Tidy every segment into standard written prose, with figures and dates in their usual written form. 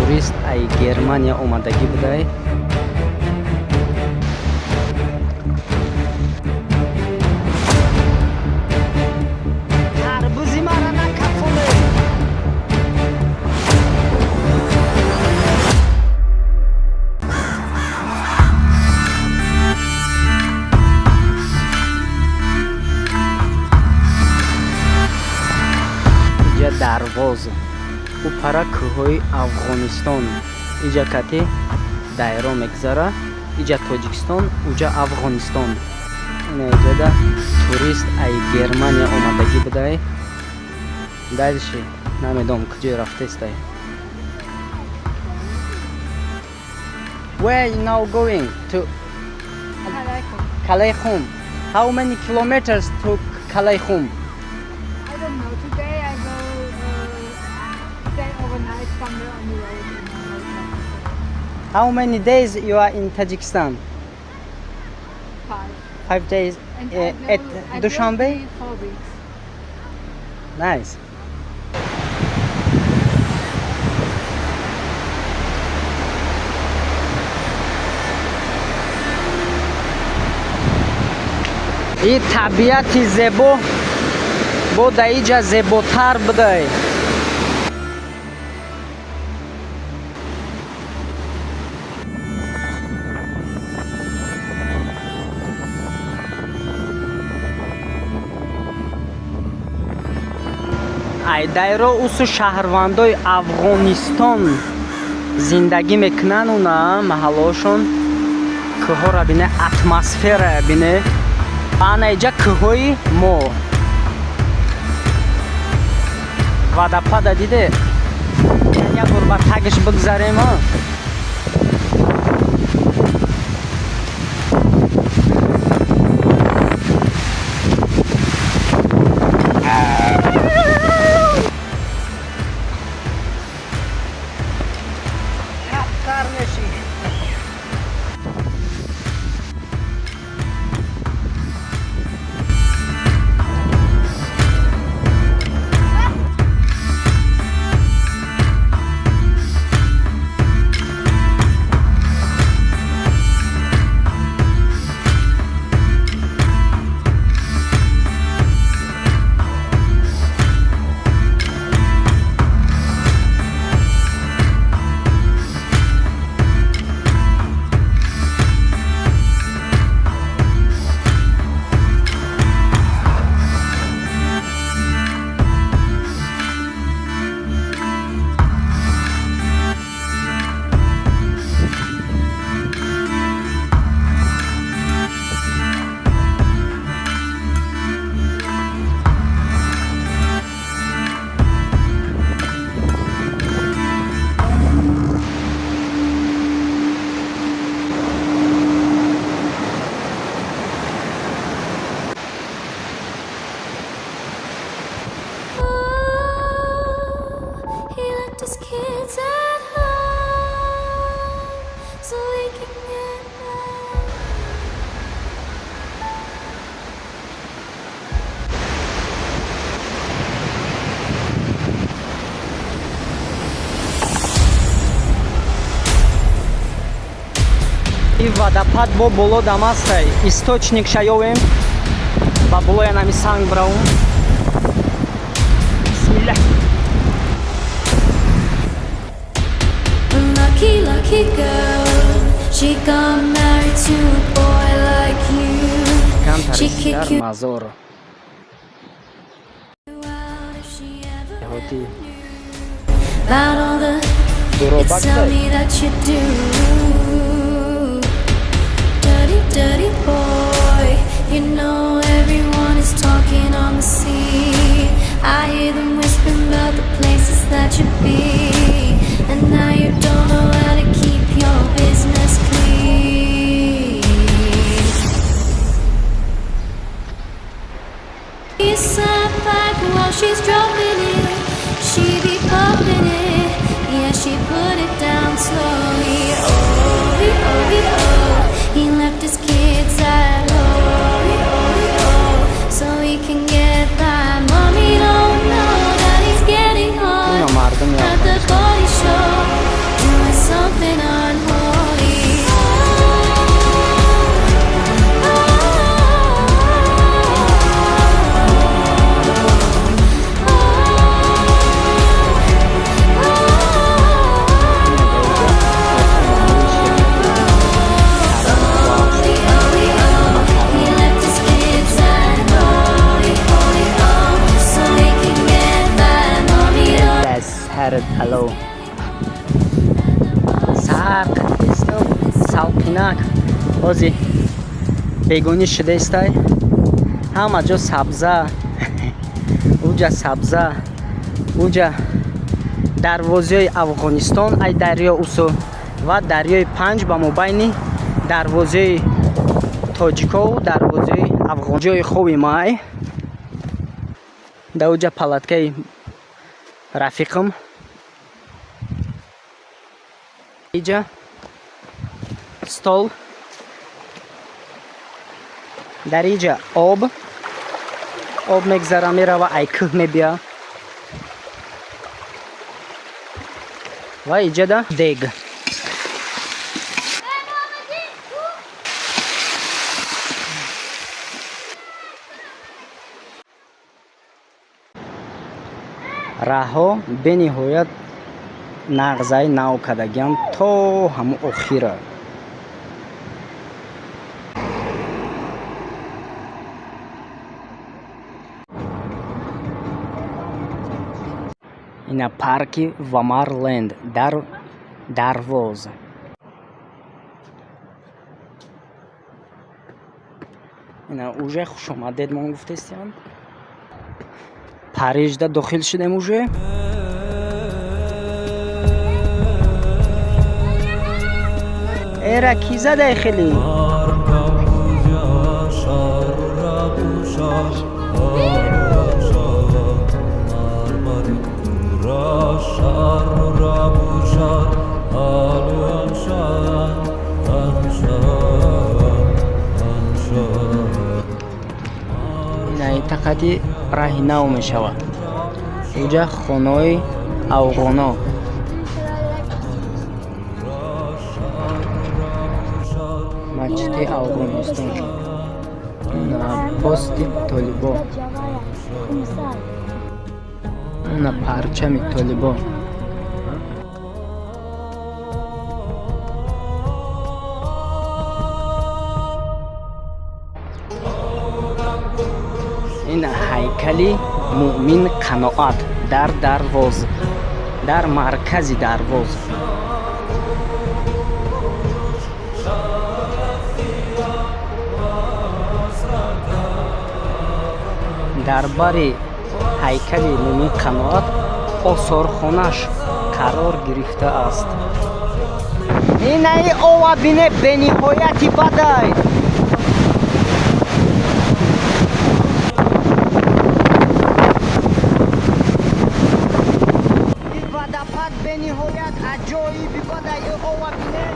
Турист ай Германия омадагӣ будай. Тарбузи мара накафоле. Иҷа Дарвоз, ӯ пара кӯҳҳои Афғонистон, иҷа кати дайро мегузара, иҷа Тоҷикистон, уҷа Афғонистон. Ина иҷада турист ай Германия омадагӣ будай. Дальше намедонам куҷое рафтестай. Where you now going to? Kalaikhum. How many kilometers to Kalaikhum? I don't know. Today I will stay overnight somewhere on the road in a hotel. How many days you are in Tajikistan? 5. 5 days. And At I will Dushanbe? be 4 weeks. Nice. И табиати зебо бо да иҷа зеботар будай. Ай дайро усу шаҳрвандои Афғонистон зиндагӣ мекунанд, уна маҳаллаошон. Кӯҳҳоро бине, атмосфера бине. Ана иҷа кӯҳҳои мо. Водопада диде, як бор ба тагиш бигзарем. А кар меши. Oh, he left his kids at home so he can get by. И водопад бо боло дамастай, источник шаёвем, ба болоя нами санг бравум. Бисмиллах. Lucky, lucky girl, she got married to a boy like you. She kick Камтар you мазор out if she ever деҳоти knew about all the you дуробак tell дай. Me that you do. Dirty, dirty boy, you know everyone is talking on the sea. I hear them whispering about the places that you be, and now you don't know how to keep your business clean. You sat back while she's dropping it. She be popping it. Yeah, she put it down slowly. Oh, oh, oh. He left his kids at home. Oh, oh, so he can get by. Mommy don't know that he's getting hard Ино мардуми at the Афғонистон. body shop. Сард ало сард қадистам, салқинак. Ҳози бегонӣ шудаистай, ҳама ҷо сабза, уҷа сабза, уҷа дарвозиҳои Афғонистон, ай дарё усу ва дарёи Панҷ ба мобайни дарвозиҳои тоҷикову дарвозиҳои афғон. Ҷои хоби май да уҷа палаткаи рафиқам. Иҷа стол, дар иҷа об, об мегзара, мерава, ай кӯҳ мебия ва иҷада дег. Раҳҳо бениҳоят нағзаи нав кардагиам то ҳамун охира. Ина парки Вамарленд дар Дарвоз. Ина уже хушомадед мон гуфтестиям. Парижда дохил шудем уже. Эра ки задай хеле? Инаи тақати раҳи нав мешавад. Уҷа хонаҳои афғоно. Масҷиди Афғонистон, пости толибо, на парчами толибо. Ин ҳайкали Муъмин Қаноат дар Дарвоз, дар маркази Дарвоз. Дар бари ҳайкали Муъмин Қаноат осорхонаш қарор гирифтааст. Инаи ова бине, бениҳояти бадай. Водопад бениҳоят аҷоиби бадай, ова бине.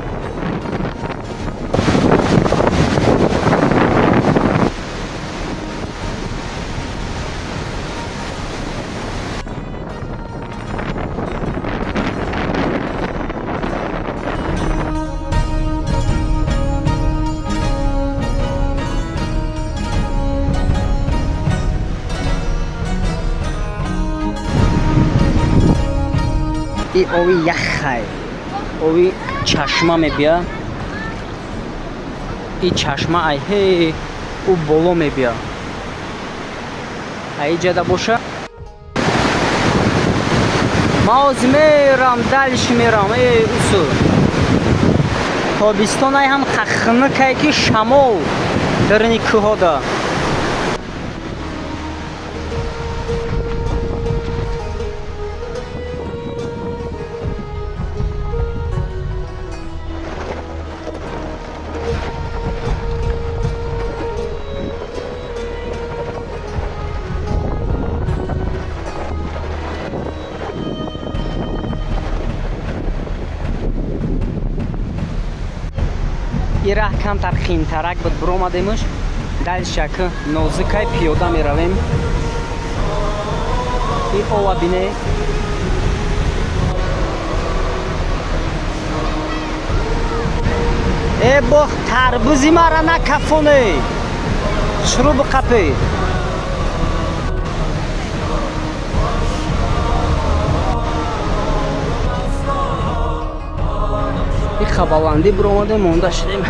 И ови яхай, ови чашма мебия. И чашма ай ҳе ӯ боло мебия. Аиҷада боша, ма ҳозир мерам, дальше мерам. Э усу тобистон ай ҳам хахнукай, ки шамол дарини кӯҳода. И раҳ камтар хинтарак буд, биромадемш. Дальше ки нозукай, пиёда меравем. И ова бине. Э бох, тарбузи мара накафоне, шурӯъ биқапе. И хабаландӣ биромадем, монда шудем.